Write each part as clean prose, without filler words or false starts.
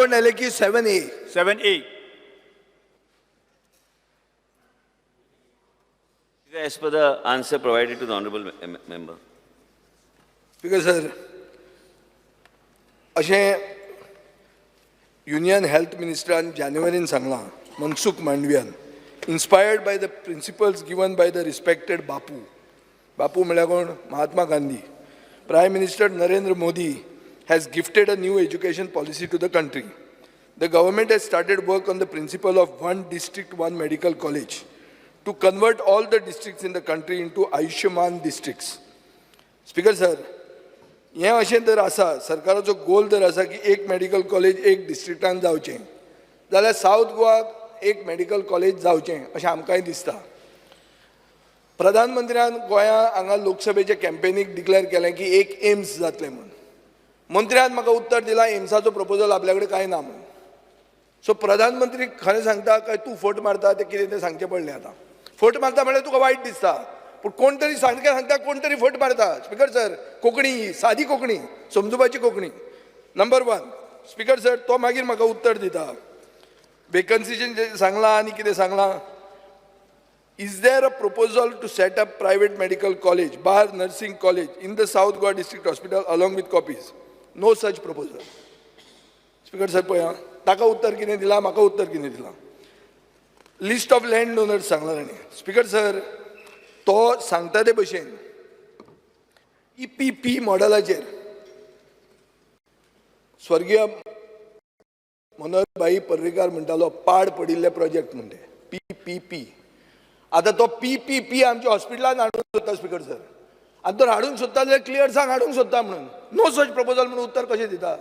Postpone LAQ 7A. 7A. As per the answer provided to the honorable member. Speaker sir, अशें union health मिनिस्टरान जानेवारीन सांगलां, Mansukh मांडवियान, inspired by the principles given by the respected Bapu. Bapu म्हळ्यार कोण? Mahatma Gandhi. Prime Minister Narendra Modi has gifted a new education policy to the country. The government has started work on the principle of one district, one medical college to convert all the districts in the country into Ayushman districts. Speaker sir, हें अशें जर आसा, सरकाराचो गोल जर आसा की एक medical college एक डिस्ट्रिक्टान जावचें, जाल्यार सावथ गोवाक एक मेडिकल कॉलेज जावचें अशें आमकांय दिसता. प्रधानमंत्र्यान गोंया हांगा लोकसभेचे कॅम्पेनीक डिक्लेअर केलें की एक एम्स जातलें म्हूण. मंत्र्यान म्हाका उत्तर दिलां, एम्साचो प्रपोजल आपल्या कडेन कांय ना म्हूण. सो प्रधानमंत्री खरें सांगता काय तूं फट मारता तें कितें तें सांगचें पडलें. आतां फट मारता म्हळ्यार तुका वायट दिसता, पूण कोण तरी सारकें सांगता, कोण तरी फट मारता. स्पिकर सर, कोंकणी ही सादी कोंकणी, समजुपाची Konkani. Number one. Speaker sir, तो मागीर म्हाका उत्तर दिता, वेकन्सीचें सांगलां आनी कितें सांगलां. Is there a proposal to set up private medical college, bar nursing college in the South Goa District Hospital along with copies? No such proposal. Speaker sir, पळय, ताका उत्तर कितें दिलां, म्हाका उत्तर कितें दिलां. लिस्ट ऑफ लँड डोनर्स सांगला ताणें. स्पिकर सर, तो सांगता ते भशेन पीपीपी मॉडलाचेर स्वर्गीय मनोहर भाई पर्रीकार म्हणटालो, पाड पडिल्ले प्रोजेक्ट म्हणटे पीपीपी. आतां तो पीपीपी आमच्या हॉस्पिटलान हाडूंक सोदता. स्पिकर सर, आनी तो हाडूंक सोदता जाल्यार क्लियर सांग हाडूंक सोदता म्हणून. नो सच प्रपोजल म्हणून उत्तर कशें दिता?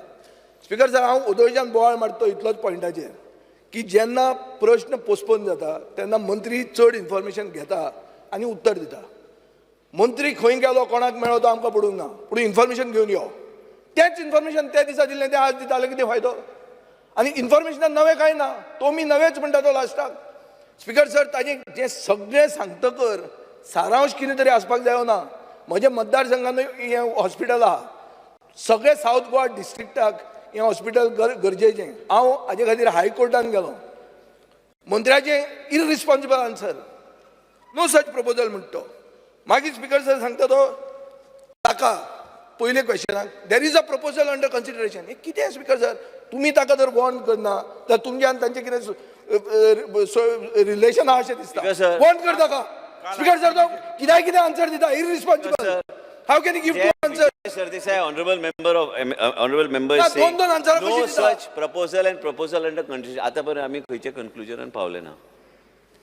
स्पिकर सर, हांव ओदोळच्यान बोवाळ मारतो इतलोच पॉयंटाचेर की जेन्ना प्रश्न पोस्टपोन जाता तेन्ना मंत्री चड इन्फॉर्मेशन घेता आनी उत्तर दिता. मंत्री खंय गेलो, कोणाक मेळ्ळो, तो आमकां पडूंक ना, पूण इन्फॉर्मेशन घेवन यो. तेंच इन्फॉर्मेशन त्या दिसा दिल्लें तें आज दिता जाल्यार कितें फायदो? आनी इन्फॉर्मेशनान नवें कांय ना, तो मी नवेंच म्हणटा तो लास्टाक. स्पिकर सर, ताजें जें सगळें सांगतकर सारांश कितें तरी आसपाक जायो ना? म्हज्या मतदारसंघान हें हॉस्पिटल आहा, सगळे सावथ गोवा डिस्ट्रिक्टाक हें हॉस्पिटल गरजेचें. हांव हाजे खातीर हायकोर्टान गेलो. मंत्र्याचें irresponsible answer, no such proposal म्हणटा तो. मागीर स्पिकर सर सांगता तो ताका पयले क्वेश्चनाक, there is a proposal under consideration. हें कितें? स्पिकर सर, तुमी ताका जर वॉर्न करना तर तुमचें आनी तांचें कितें रिलेशन आहा अशें दिसता. Speaker sir. Warn कर ताका. स्पिकर सर, तो कित्याक कितें आन्सर दिता, irresponsible. How can you give two answer? Sardesai, honorable member ना, is saying दोन दोन answer no कशी दिता? such proposal and proposal under consideration. आतां पर्यंत आमी खंयच्या कन्क्लुजनान पावले ना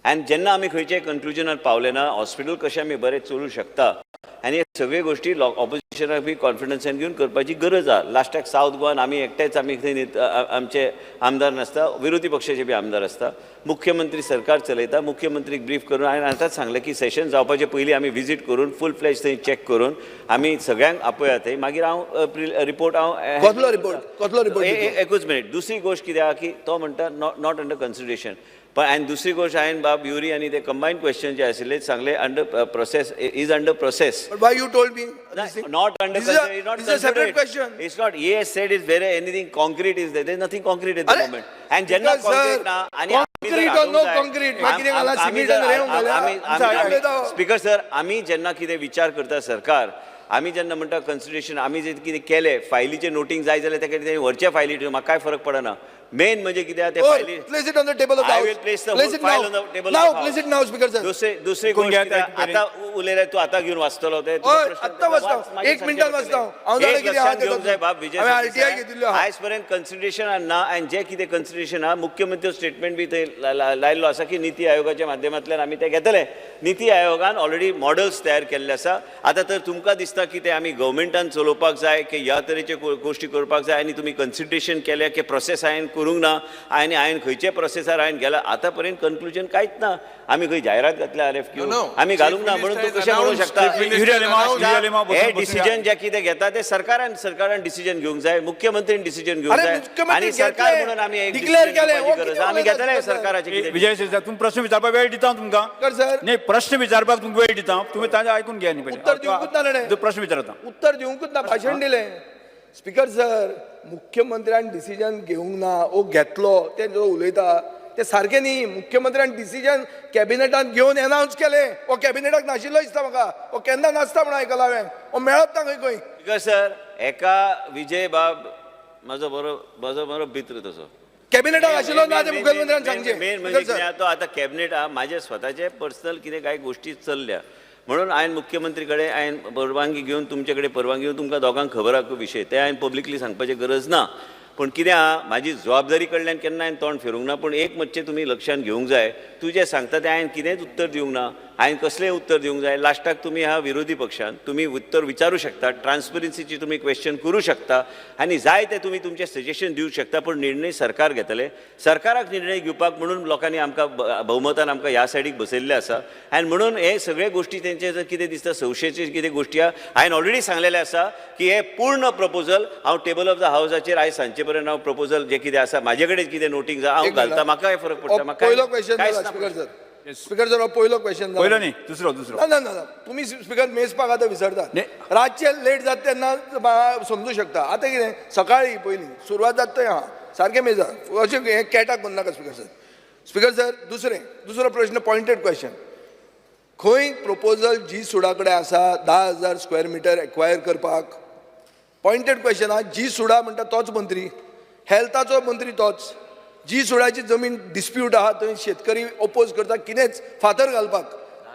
आनी जेन्ना आमी खंयच्या कन्क्लुजनार पावले ना, हॉस्पिटल कशें आमी बरें चलूं शकता आनी हे सगळे गोश्टी ऑपोजिशनाक बी कॉन्फिडन्सान घेवन करपाची गरज आहा. लास्टाक सावथ गोवान आमी एकटेच आमी थंय आमचे आमदार नासता, विरोधी पक्षाचे बी आमदार आसता. मुख्यमंत्री सरकार चलयता. मुख्यमंत्रीक ब्रीफ करून हांवें आतांच सांगलें की सेशन जावपाचे पयलीं आमी विजीट करून फूल फ्लॅज थंय चॅक करून आमी सगळ्यांक आपया थंय. मागीर हांव रिपोर्ट हांव कसलो रिपोर्ट? कसलो रिपोर्ट दितलो? एकूच मिनिट. दुसरी गोश्ट कितें आहा की तो म्हणटा not under consideration, पण आनी दुसरी गोश्ट हांवें बाब युरी आनी ते कंबायन क्वेश्चन जे आशिल्ले सांगले, under process, is under process. But why you told me this thing? Not under This is a, consider, it's not this is a separate considered. question. It's not. He has said is there anything concrete is there. There is nothing concrete at the अरे, moment. And जेन्ना because, sir, concrete ना आनी आमी जर concrete or हाडूंक no जाय, concrete, मागीर कितें घाला, आमी सिमेंट जर आनी रेंव घाल्या. आमी उलयता. स्पीकर सर, आमी जेन्ना कितें विचार करता सरकार, आमी जेन्ना म्हणटा कन्सिडरेशन, आमी जे कितें केलें फायलीचें नोटींग जाय जाल्यार तेका तेणी व्हरचे फायली, म्हाका कांय फरक पडना. मेन म्हणजे कितें आहा, ते Oh, फायली place it on the table of the I house. will place the Place whole it file now. on the table Now, of the place house. it now, Speaker sir. दुसरी दुसरी ऐकून गोष्ट घ्या कितें, त्या आतां उलयल्यार तूं आतां घेवन वाचतलो ते तुका हय, प्रश्न आत्तां वाचता. वाच, मागीर एक मिनटान सांगचें वाचता. हांव जाणा एक कितें आहा लक्षात तें. घेवंक जाय बाब विजय हांवें RTI Sardesai, घेतिल्ल्यो आहा. आयज पर्यंत कन्सिडरेशन ना आनी जे कितें कन्सिडरेशन आहा, मुख्यमंत्री स्टेटमेंट बी थंय लायल्लो आसा की निती आयोगाच्या माध्यमांतल्यान आमी ते घेतले. निती आयोगान ऑलरेडी मॉडल्स तयार केल्ले आसा. आतां तर तुमकां दिसता की ते आमी गव्हर्मेंटान चलोवपाक जाय की ह्या तरेचे गोश्टी करपाक जाय आनी तुमी कन्सिडरेशन केल्या की प्रोसेस हांवें करूंक ना आनी हांवें खंयचे प्रोसेसार हांवें गेला. आतां पर्यंत कन्क्लुजन कांयच ना. आमी खंय जायरात घातल्या आरएफक्यू? No, no. आमी घालूंक ना म्हणून तूं कशें म्हणूंक शकता? युरी आलेमाव, युरी आलेमाव, हे बसून डिसिजन जे कितें घेता ते सरकारान डिसिजन घेवंक जाय, मुख्यमंत्रीन डिसिजन घेवंक अरे, जाय मुख्यमंत्री आनी सरकार घेतले, म्हणून आमी एक declare decision केले, घेवपाची हो, गरज कितें आसा. आमी उलयता घेतले स्पीकर सर? सरकाराचे कितें विजय सरदेसाय, तुमी प्रश्न विचारपाक वेळ दिता हांव तुमकां. Speaker sir. न्ही, प्रश्न विचारपाक तुमकां वेळ दिता, तुमी ताजें आयकून घेया न्ही पयलीं. उत्तर दिवंकूच ना ताणें. तूं प्रश्न विचारता. उत्तर दिवंकूच ना, भाशण दिलें. स्पिकर सर, मुख्यमंत्र्यान डिसिजन घेवंक ना ओ घेतलो ते जो उलयता ते सारकें न्ही. मुख्यमंत्र्यान डिसिजन कॅबिनेटान घेवन एनावन्स केलें. हो कॅबिनेटाक नाशिल्लो दिसता म्हाका. हो केन्ना नासता म्हणून आयकलां हांवें. हो मेळत ना खंय खंय. स्पीकर सर, एका विजय बाब म्हजो बरो मित्र तसो. कॅबिनेटाक आशिल्लो ना ते मुखेलमंत्र्यान सांगचें. मेन म्हणजे स्पिकर सर. कितें आहा, तो आतां कॅबिनेट आहा, म्हाजे स्वताचे पर्सनल कितें कांय गोश्टी चल्ल्या म्हणून हांवें मुख्यमंत्री कडेन हांवें परवानगी घेवन, तुमचे कडेन परवानगी घेवन, तुमकां दोगांक खबर आहा विशय, ते हांवें पब्लिकली सांगपाची गरज ना. पूण कितें आहा, म्हाजी जबाबदारी कडल्यान केन्ना हांवें तोंड फिरूंक ना. पूण एक मातशें तुमी लक्षांत घेवंक जाय, तूं जें सांगता तें हांवें कितेंच उत्तर दिवंक ना. हांवें कसलेंय उत्तर दिवंक जाय? लास्टाक तुमी ह्या विरोधी पक्षान तुमी उत्तर विचारूं शकता, ट्रान्सपरन्सीची तुमी क्वेश्चन करूं शकता आनी जाय ते तुमी तुमचें सजेशन दिवंक शकता. पूण निर्णय सरकार घेतले. सरकाराक निर्णय घेवपाक म्हणून लोकांनी आमकां भोवमतान आमकां ह्या सायडीक बसयल्लें आसा. आनी म्हणून हे सगळे गोश्टी तेंचे जर कितें दिसता संशयेचे कितें गोश्टी आहा, हांवें ऑलरेडी सांगलेलें आसा की हे पूर्ण प्रपोजल हांव टेबल ऑफ the हावजाचेर आयज सांजचे पर्यंत हांव प्रपोजल जे कितें आसा, म्हाजे कडेन कितें नोटींग आसा, हांव एक मिनिट. घालता. म्हाका काय फरक पडटा? हो म्हाका पयलो क्वेश्चन कांयच जाला. ना. स्पिकर सर, स्पिकर सर, हो पयलो क्वेश्चन. पयलो न्ही, दुसरो, दुसरो. ना ना ना ना. तुमी स्पिकर मेजपाक आतां विसरतात. न्ही. रातचे लेट जाता तेन्ना समजू शकता. आतां कितें, सकाळी पयलीं सुरवात जाता थंय आहा, सारकें मेजा अशें हें कॅटाक करनाका स्पिकर सर. स्पिकर सर, दुसरें, दुसरो प्रश्न, पॉयंटेड क्वेश्चन. खंय प्रपोजल जी सुडा कडेन आसा 10,000 स्क्वेअर मिटर एक्वायर करपाक? पॉयंटेड क्वेश्चन आहा. जी सुडा म्हणटा तोच मंत्री, हेल्थाचो मंत्री तोच. जी सुडाची जमीन डिस्प्यूट आहा, थंय शेतकरी ओपोज करता कितेंच फातर घालपाक.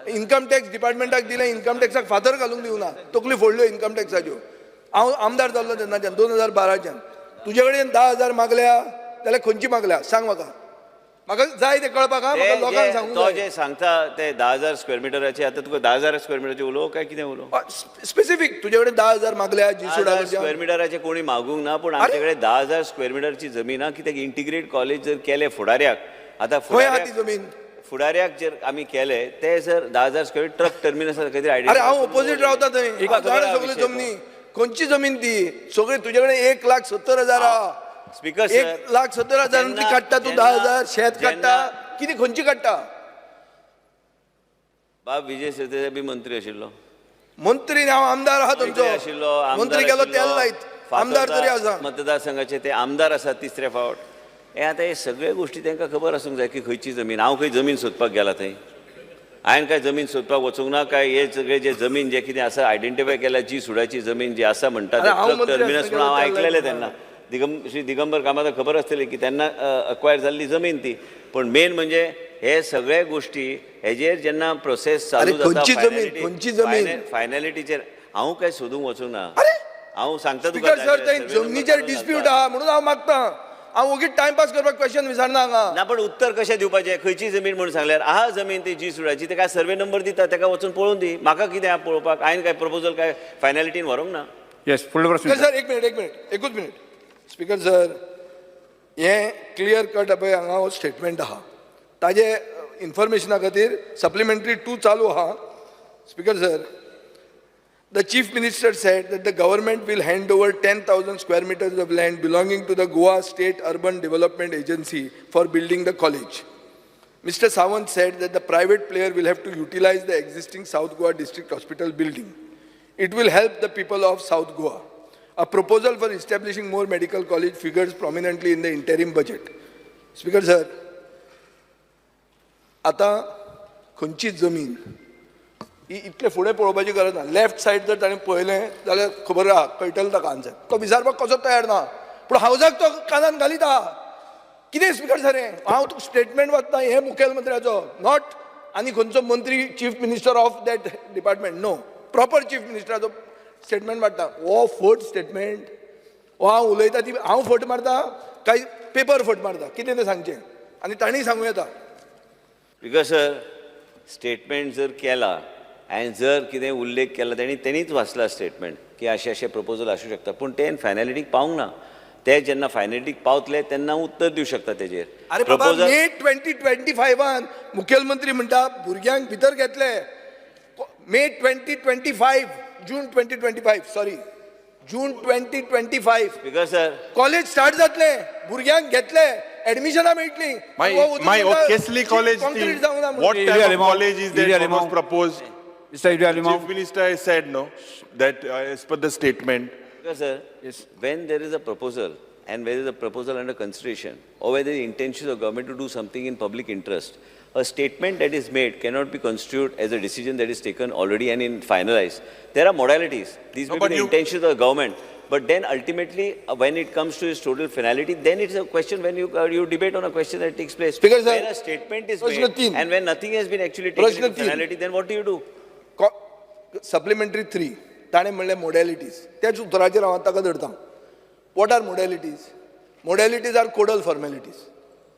इन्कम टॅक्स डिपार्टमेंटाक दिलें, इन्कम टॅक्साक फातर घालूंक दिवना, तकली फोडल्यो इन्कम टॅक्साच्यो. हांव आमदार जाल्लो तेन्नाच्यान, 2012च्यान. तुजे कडेन 10,000 मागल्या जाल्यार खंयची मागल्या सांग म्हाका. म्हाका जाय ते कळपाक हा, म्हाका ते लोकांक सांगूंक तो जाय. जे सांगता ते 10,000 स्क्वेअर मिटराचे, आतां तुका 10,000 स्क्वेअर मिटराचे उलोवं काय कितें उलोवं? स्पेसिफीक तुजे कडेन 10,000 मागल्या जी सुडा? 10,000 स्क्वेअर मिटराचे कोणी मागूंक ना, पूण आमचे कडेन 10,000 स्क्वेअर मिटरची जमीन आहा. कित्याक इंटिग्रेट कॉलेज जर केलें फुडाऱ्याक आतां खंय आहा ती फुडाऱ्याक जमीन? फुडाऱ्याक जर आमी केले ते जर 10,000 स्क्वेअर ट्रक टर्मिनस खंय तरी. अरे, हांव ओपोजीट रावता थंय. एक हांव जाणा खबर आहा सगळ्यो विशय. जमनी. खंयची जमीन ती सगळी? तुजे कडेन 1,70,000 आहा. स्पीकर सर, 1,70,000 ती काडटा तूं. 10,000 शेत काडटा कितें, खंयची काडटा? बाब विजय सरदेसाय बी मंत्री आशिल्लो. मंत्री न्ही, हांव आमदार आहा तुमचो. मंत्री आशिल्लो, आमदार मंत्री गेलो आशिल्लो, तेल लायत, आमदार तरी आसा. मतदारसंघाचे ते आमदार आसात तिसरे फावट. हे आतां हे सगळे गोश्टी तांकां खबर आसूंक जाय की खंयची जमीन. हांव खंय जमीन सोदपाक गेला थंय? हांवें काय जमीन सोदपाक वचूंक ना. काय हे सगळे जे जमीन जे कितें आसा आयडेंटिफाय केल्या, जी सुडाची जमीन जी आसा म्हणटा अरे, हांव ते मंत्री टर्मिनस आसतना म्हणून हांव तेल आयकलेलें. लायत. तेन्ना श्री दिगंबर कामताक खबर आसतली की तेन्ना अक्वायर जाल्ली जमीन ती. पण मेन म्हणजे हे सगळे गोश्टी हेजेर जेन्ना प्रोसेस चालू अरे, जाता, खंयची जमीन? खंयची जमीन? फायनॅलिटीचेर हांव काय सोदूंक वचूंक ना. अरे! हांव सांगता तुका. स्पीकर सर, थंय जमनीचेर डिस्प्यूट आहा म्हणून हांव मागता. हांव ओगीच टायमपास करपाक क्वेश्चन विचारना हांगा. ना, पण उत्तर कशें दिवपाचें? खंयची जमीन म्हणून सांगल्यार आहा जमीन ती जी सुडाची, तेका सर्वे नंबर दिता, तेका वचून पळोवन दी. म्हाका कितें आहा पळोवपाक? हांवें काय प्रपोजल काय फायनॅलिटीन व्हरूंक ना. येस, फुडलो प्रश्न. स्पीकर सर, एक मिनिट, एक मिनिट, एकूच मिनिट. स्पीकर सर, हें क्लियर कट पळय हांगा हो स्टेटमेंट आहा. ताजे इन्फॉर्मेशना खातीर सप्लिमेंटरी टू चालू आहा. Speaker sir, the Chief Minister said that the government will hand over 10,000 square meters of land belonging to the Goa State Urban Development Agency for building the college. Mr. Sawant said that the private player will have to utilize the existing South Goa District Hospital building. It will help the people of South Goa. A proposal for establishing more medical college figures prominently in the interim budget. Speaker sir, आता खंयची जमीन ही इतले फुडें पळोवपाची गरज ना. Left side जर ताणें पळयलें जाल्यार खबर आहा, कळटलें ताका आन्सर. तो विचारपाक कसो तयार ना, पूण हावजाक तो कानान घालीत आहा. कितें स्पीकर सर हें? हांव तुका स्टेटमेंट वाचता हें मुखेलमंत्र्याचो, not आनी खंयचो मंत्री, chief minister of that department, no, proper chief मिनिस्टराचो statement वाचता. हो फट स्टेटमेंट हो हांव उलयता ती हांव फट मारता काय पेपर फट मारता, कितें तें सांगचें आनी तांणी सांगूं येता. Because sir, statement जर केला आनी जर कितें उल्लेख केला तेणी, तेणीच वाचला स्टेटमेंट की अशें अशें प्रपोजल आसूं शकता, पूण तें फायनॅलिटीक पावूंक ना. ते जेन्ना फायनॅलिटीक पावतले तेन्ना उत्तर दिवं शकता तेजेर. अरे बाबा, मे 2025न मुखेलमंत्री म्हणटा भुरग्यांक भितर घेतले. May 2025, June 2025, sorry, June 2025. Because sir, college start जातले, भुरग्यांक घेतले, एडमिशनां मेळटली. My Kesli college concrete thing, जावंक ना म्हणून. What Yuri type of Alimau, college is Yuri that what Alimau. Was proposed? Mister Yuri Alemao. Chief Minister has said no, that as per the statement, Because sir, when there is a proposal and where is a proposal under consideration or where there is intention of government to do something in public interest, a statement that is made cannot be construed as a decision that is taken already and in finalized. There are modalities. These No, may but be the intentions of the government. But then ultimately, when it comes to its total finality, then it's a question when you debate on a question that takes place. Speaker sir, when a statement is प्रश्न made तीन. and when nothing has been actually taken प्रश्न into तीन. finality, then what do you do? Supplementary three ताणें म्हणलें modalities त्याच उतराचेर हांव ताका धरता. What are modalities? Modalities are codal formalities.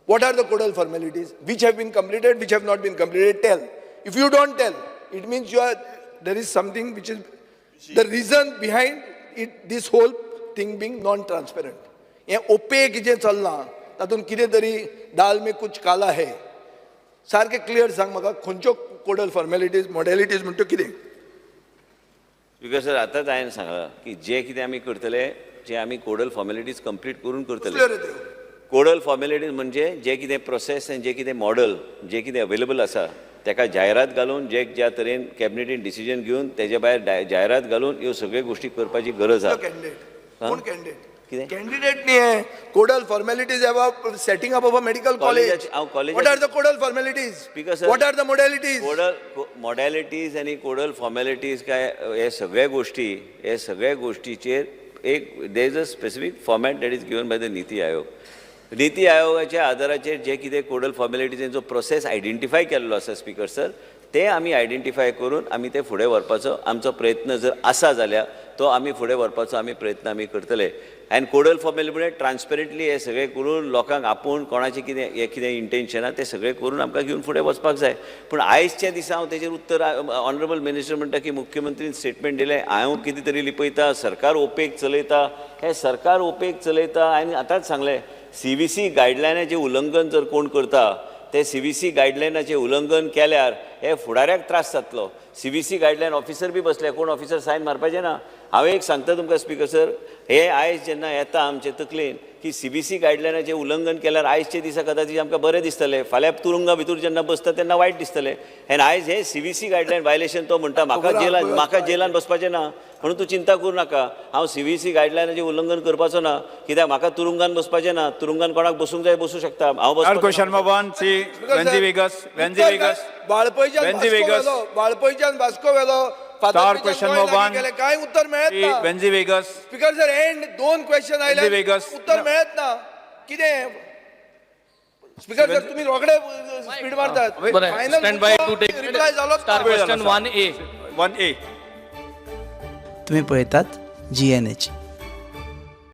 What are the codal formalities which have been completed, which have not been completed? Tell. If you don't tell, it means you are there is something which is the reason behind it, this whole thing being non transparent. हें OPEC जें चल्लां तातूंत कितें तरी दाल में कुछ काला है. सारकें क्लियर सांग म्हाका, खंयच्यो कोडल फॉर्मेलिटीज, मोडॅलिटीज म्हणटा कितें? Because sir, आतांच हांवें सांगलां की जे कितें आमी करतले, जे आमी कोडल फॉर्मेलिटीज कंप्लीट करून करतले. कसल्यो रे त्यो? कोडल फॉर्मेलिटीज म्हणजे जे कितें प्रोसेस आनी जे कितें मॉडल जे कितें अवेलेबल आसा तेका जायरात घालून जे ज्या तरेन कॅबिनेटीन डिसिजन घेवन तेजे भायर जायरात घालून ह्यो सगळ्यो गोश्टी करपाची गरज आसा. कॅन्डिडेट कोण? कॅन्डिडेट कितें? कॅन्डिडेट न्ही हें. Codal formalities about setting up of a medical college. हांव कॉलेजाची- What are the codal formalities? Speaker sir, What are the modalities? Codal modalities आनी कोडल फॉर्मेलिटीज काय हे सगळ्या गोश्टी, हे सगळ्या गोश्टीचेर एक there is a specific format that is given by the NITI Aayog. निती आयोगाच्या आदाराचेर जे कितें कोडल फॉर्मेलिटीजांचो प्रोसेस आयडेंटिफाय केल्लो आसा स्पीकर सर, ते आमी आयडेंटिफाय करून आमी ते फुडें व्हरपाचो आमचो प्रयत्न जर आसा जाल्यार तो आमी फुडें व्हरपाचो आमी प्रयत्न आमी करतले. आनी कोडल फॉर्मेलिटी म्हणजे ट्रान्सपेरंटली हें सगळें करून लोकांक आपोवन कोणाचें कितें हें कितें इंटेन्शन आहा तें सगळें करून आमकां घेवन फुडें वचपाक जाय. पूण आयजच्या दिसा हांव तेजेर उत्तर, ऑनरेबल मिनिस्टर म्हणटा की मुख्यमंत्रीन स्टेटमेंट दिलें, हांव कितें तरी लिपयता, सरकार ओपेक चलयता. हें सरकार ओपेक चलयता. आनी आतांच सांगलें, सीव्हीसी गायडलायनाचें उल्लंघन जर कोण करता ते सीव्हीसी गायडलायनाचें उल्लंघन केल्यार हे फुडाऱ्याक त्रास जातलो. सीव्हीसी गायडलायन ऑफिसर बी बसले, कोण ऑफिसर सायन मारपाचें ना. हांव एक सांगता तुमकां स्पीकर सर, हे आयज जेन्ना येता आमचे तकलेन की सीव्हीसी गायडलायनाचें उल्लंघन केल्यार आयजच्या दिसा कदाचित आमकां बरें दिसतलें, फाल्यां तुरुंगा भितर जेन्ना बसता तेन्ना वायट दिसतलें. आनी आयज हे सीव्हीसी गायडलायन वायलेशन तो म्हणटा म्हाका जेलान, म्हाका जेलान बसपाचें ना म्हणून तूं चिंता करूं नाका, हांव सीव्हीसी गायडलायनाचें उल्लंघन करपाचो ना, कित्याक म्हाका तुरुंगान बसपाचें ना. तुरुंगान कोणाक बसूंक जाय बसूं शकता, हांव Third बसपाचो question ना. number one, Shri Venzy Viegas, Venzy Viegas. वाळपयच्यान Venzy Vasco Vegas. व्हेलो, वाळपयच्यान वास्को व्हेलो, Star फातर्पेच्यान question Goa number लागीं one. केलें, कांय उत्तर मेळत श्री ना. Venzy Viegas. Speaker sir, and दोन क्वेश्चन आयले, Venzy Vegas. उत्तर मेळत ना. कितें स्पीकर सर, तुम्ही रोखडे स्पीड मारतात. बरें, final stand by to take reply जालोच स्टार ना. Question 1A. 1A. तुम्ही पळयतात जीएनएच.